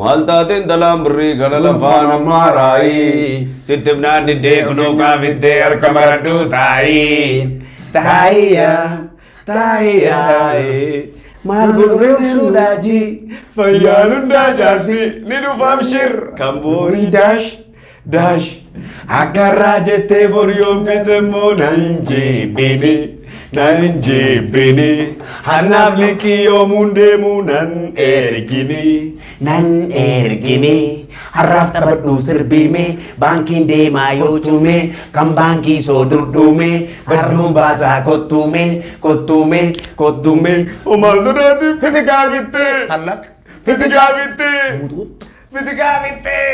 Maal taateen talaan birrii kana lafaan ammaaraayi. Sitti himnaan diddee kunoo kaafittee harka maradhuu taayi. Taayiyaa taayiyaa. Maal godhuree obsuudhaaji fayyaan hundaa caalti ni dhufaam shir kan boorii daash daash akkarraa jettee bor yoon fite immoo nan jibbini nan jibbini hannaaf liqii yoomuun deemuu nan ergini Nan ergini har'aaf taphadhu sirbiime baankiin deemaa yoo cume kan baankii soo durduume badduun baasaa kottuume kottuume kottuume homaa sodaatiin fitikaa bittee Sallaq. fitikaa bittee fitikaa bittee.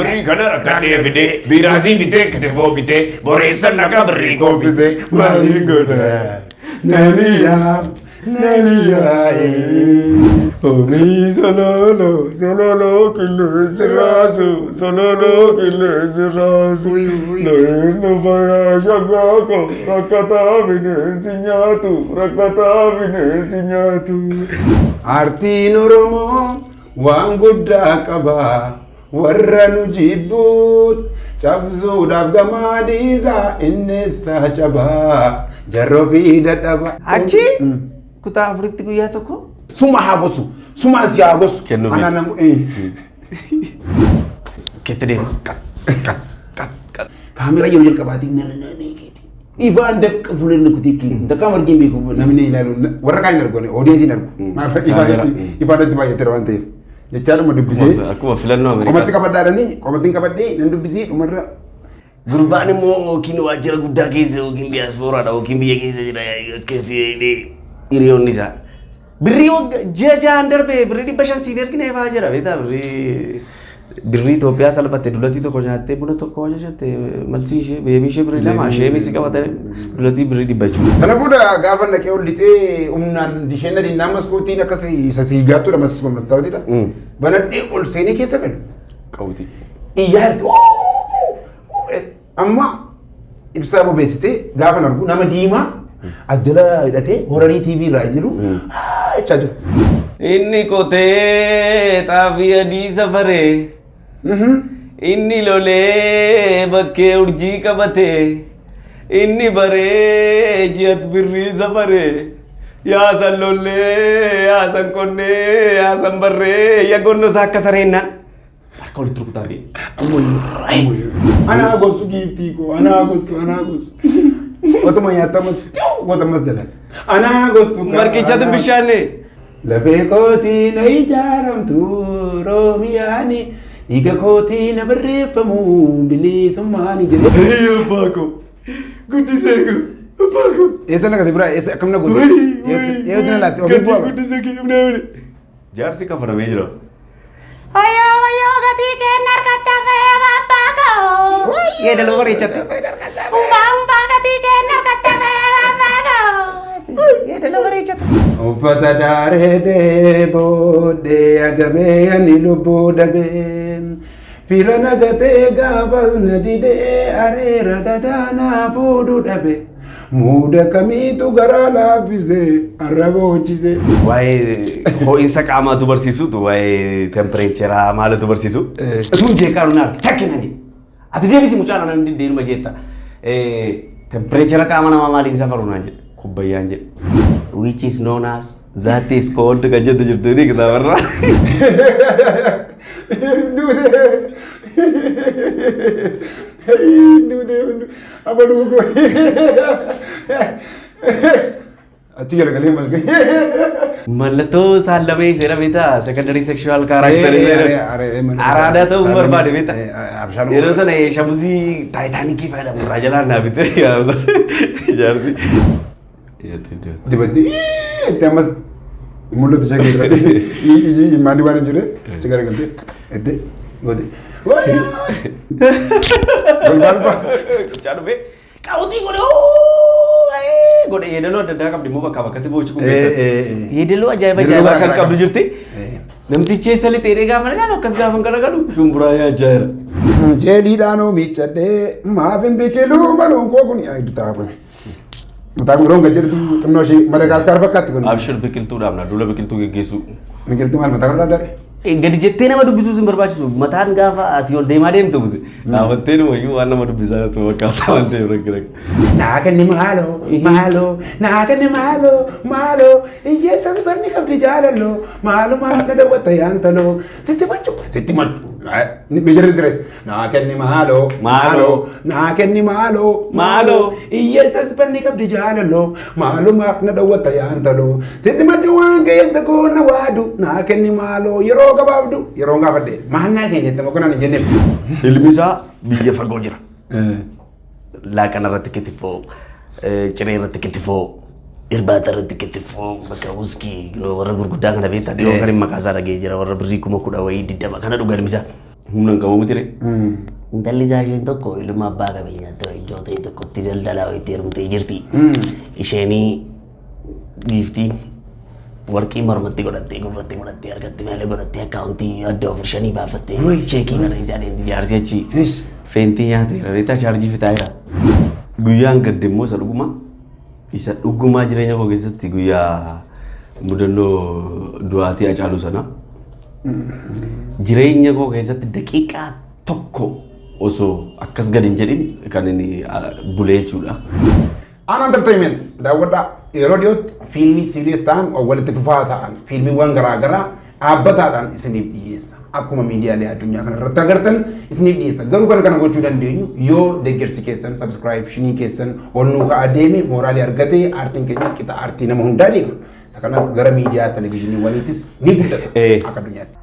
Birrii kana rakkadhee fidee biiraatii bitee kitifoo bitee boreessan nagaa birrii koo fitee maaliin godha Naniyaa naniyaa omii sololo sololo qilleensi raasu sololo qilleensi raasu lo'een fayaa shagaako rakkataa bineensi nyaatu rakkataa bineensi nyaatu. Aartiin Oromoo waan guddaa qaba. Warra nu jibbuut cabsuudhaaf gamaa dhiisaa innis cabaa jarroo fi dadhaba. Achi kutaa afuritti guyyaa tokko Suma haa gosu, suma asii haa gosu. Kennuufi. Anaan nan ketti deema. Qat qat qat qat. Kaamera yeroo jalqabaatiin na na keeti. Ifaan dafqa fuulleen kutee keeti. Takka margin beeku namni ilaalu warra kaan hin argu audience hin argu. Kaamera. Ifaan itti baay'ateera waan ta'eef. Jechaadhuma dubbisee Akkuma filannoo qomatti Ameerikaa. qabadhaadhanii qomattiin qabadhee nan dubbisee dhumarra Gurbaan immoo yookiin waajjira guddaa keessa yookiin diyaaspooraadha yookiin biyya keessa jira akkasii jedhee hiriyoonni isaa. Birrii waggaa ji'a ja'aan darbe birrii 500 siin ergine fa'aa jira beektaa birrii Itoophiyaa salphatte dulatii tokko nyaattee buna tokko ajajatte malsii ishee beemii ishee birrii 2 ishee misi qabatee dulatii birrii 100 jechuudha. Sana booda gaafa naqee ol lixee humnaan isheen adiin maskootiin akkas isa siigaattuudha mastaawatiidha. Banadhee ol seenee keessa galu. Qawwiti. Iyyaa jirti. Amma ibsaa bobeessitee gaafa argu nama diimaa as jala hidhatee horarii TV irraa jiru jechaa jiru. Inni qotee xaafii adii safaree. Inni lolee bakkee urjii qabatee. Inni baree ji'at birrii safaree. Yaasan lollee, yaasan qonnee, yaasan barree, ya gonno isaa akka sareennaan. Harka walitti rukutaa fi. Anaa gosu giiftii koo anaa gosu anaa gosu. Otuma nyaatamas gotamas jalan. Anaa gosu. Marqichatu bishaanne. Lafee kootii na ijaaramtu Oromiyaani dhiiga kootii na barreeffamu bilisummaani jedhee. Ayyo abbaa koo. Guddisee koo. Abbaa koo. Eessa na kasi biraa eessa akkam na godhe? Eessa na laatti ofii bu'aa bara. Guddisee kee ibnaa Jaarsi kafanamee jira. Wayyoo wayyoo gatii kenna harkatti hafee babbaa koo. Yeedaloo bareechatte. Umbaa umbaa gatii kenna harkatti hafee babbaa koo. Yeedaloo bareechatte. Uffata daaree booddee agamee ani lubbuu dhabee fira nagatee gaafas na didee areera dadaanaa fuudhu dhabe muuda kamiitu garaa laaffisee arraba hojjise. Waa'ee ho'iinsa qaamaatu barsiisutu waa'ee tempireecheraa maalatu barsiisu. Utuun jeeqaa nu naarti takki nani. Ati deebisi mucaa nana diddee numa jeetta. Tempireechera qaama namaa maaliin safaru naan jedhe kubbayyaan jedhe. Which is known as that is called kan jettu jirtu ni kitaabarraa. Duute. Duute abaluu koo. Achi galagalee malkee. Mallattoo saallamee seera beektaa secondary sexual character araadaa ta'uu barbaade beektaa. Yeroo sana shamuzii taayitaanikii fayyadamu irraa jalaan naa bitee jaarsi. Dibatti itti ammas mul'atu ishee keessa imaanni waan hin jirreef achi garagaltee itti goote. Balbalba. Qicaa dhufee qaawwatii godhe godhe yeedaloo adda addaa qabdi immoo bakkaa bakkatti boochi kun beektan. Yeedaloo ajaa'iba Yeedaloo ajaa'ibaa kan garaa qabdu garaa. jirti. Namtichi eessa lixeedhee gaafa ilaalu akkas gaafa garagalu shumburaa nyaachaa jira. Jeeliidhaan miiccadhee maaf hin biqiluu maluun koo kun bitaa kun. Mataa kun yeroo gad jedhutu xinnoo ishee Madagaskar fakkaatti kun. Abshir biqiltuu dhaabna duula biqiltuu geggeessuu. Biqiltuu maal mataa kun dhaabdare? Gadi jettee nama dubbisuus hin barbaachisu. Mataan gaafa asii ol deemaa deemtu buse. Dhaabattee numayyuu waan nama dubbisaa jirtu fakkaata waan ta'eef rakkina. Naa kenni maaloo maaloo, naa kenni maaloo maaloo, hiyyeessas barni qabdi jaalaloo, maalumaaf na daawwatta yaantaloo, sitti machu sitti machu. Meeshaan dires, naa kenni maaloo maaloo, naa kenni maaloo maaloo, hiyyeessas barni qabdi jaalaloo, maalumaaf na daawwatta yaantaloo, sitti machu waan keessa koo na waadu, naa kenni maaloo yeroo gabaabdu. Yeroo gaafadhe maal naa kenni jettama kun ani jenneef. Ilmi isaa biyya fagoo jira. Laaqana irratti kitifoo, ciree irratti kitifoo, irbaata irratti kitifoo, bakka wuskii warra gurguddaa kana beektaa dhiyoo kan maqaa isaa dhagee jira, warra birrii 10,000 wayii 20 kana dhugan ilmi isaa. Humna hin qabu miti ree. Intalli isaa isheen tokko ilma abbaa qabeenyaatti iddoo ta'e tokkotti daldalaa wayiitti heerumtee jirti. Isheenii giiftiin warqii mormatti godhattee, gurratti godhattee, harkatti malee godhattee, akkaawuntii adda afur shanii baafattee cheekii barreessaa deemti. Jaarsi achi feentii nyaateera, beektaa, chaarjii fixaa jira. Guyyaan gadde immoo isa dhugumaa jireenya koo keessatti guyyaa mudannoo du'aatii Hacaaluu sana. Jireenya koo keessatti daqiiqaa tokko osoo akkas gadi hin jedhin kan inni bulee jechuudha. Aan Entertainment daawwadhaa. Yeroo dhiyootti fiilmii series ta'an, walitti fufaa ta'an, fiilmiiwwan garaa garaa dhaabbataadhaan isiniif dhiyeessa. Akkuma miidiyaalee addunyaa kana irratti agartan isiniif dhiyeessa. Garuu kana kana gochuu dandeenyu yoo deeggarsi keessan, subscriptionii keessan ol nuu ka'aa deeme, mooraalii argatee aartiin keenya qixa aartii nama hundaa deema. Isa kanaaf gara miidiyaa televezyiiniiwwaniitis ni guddata akka addunyaatti.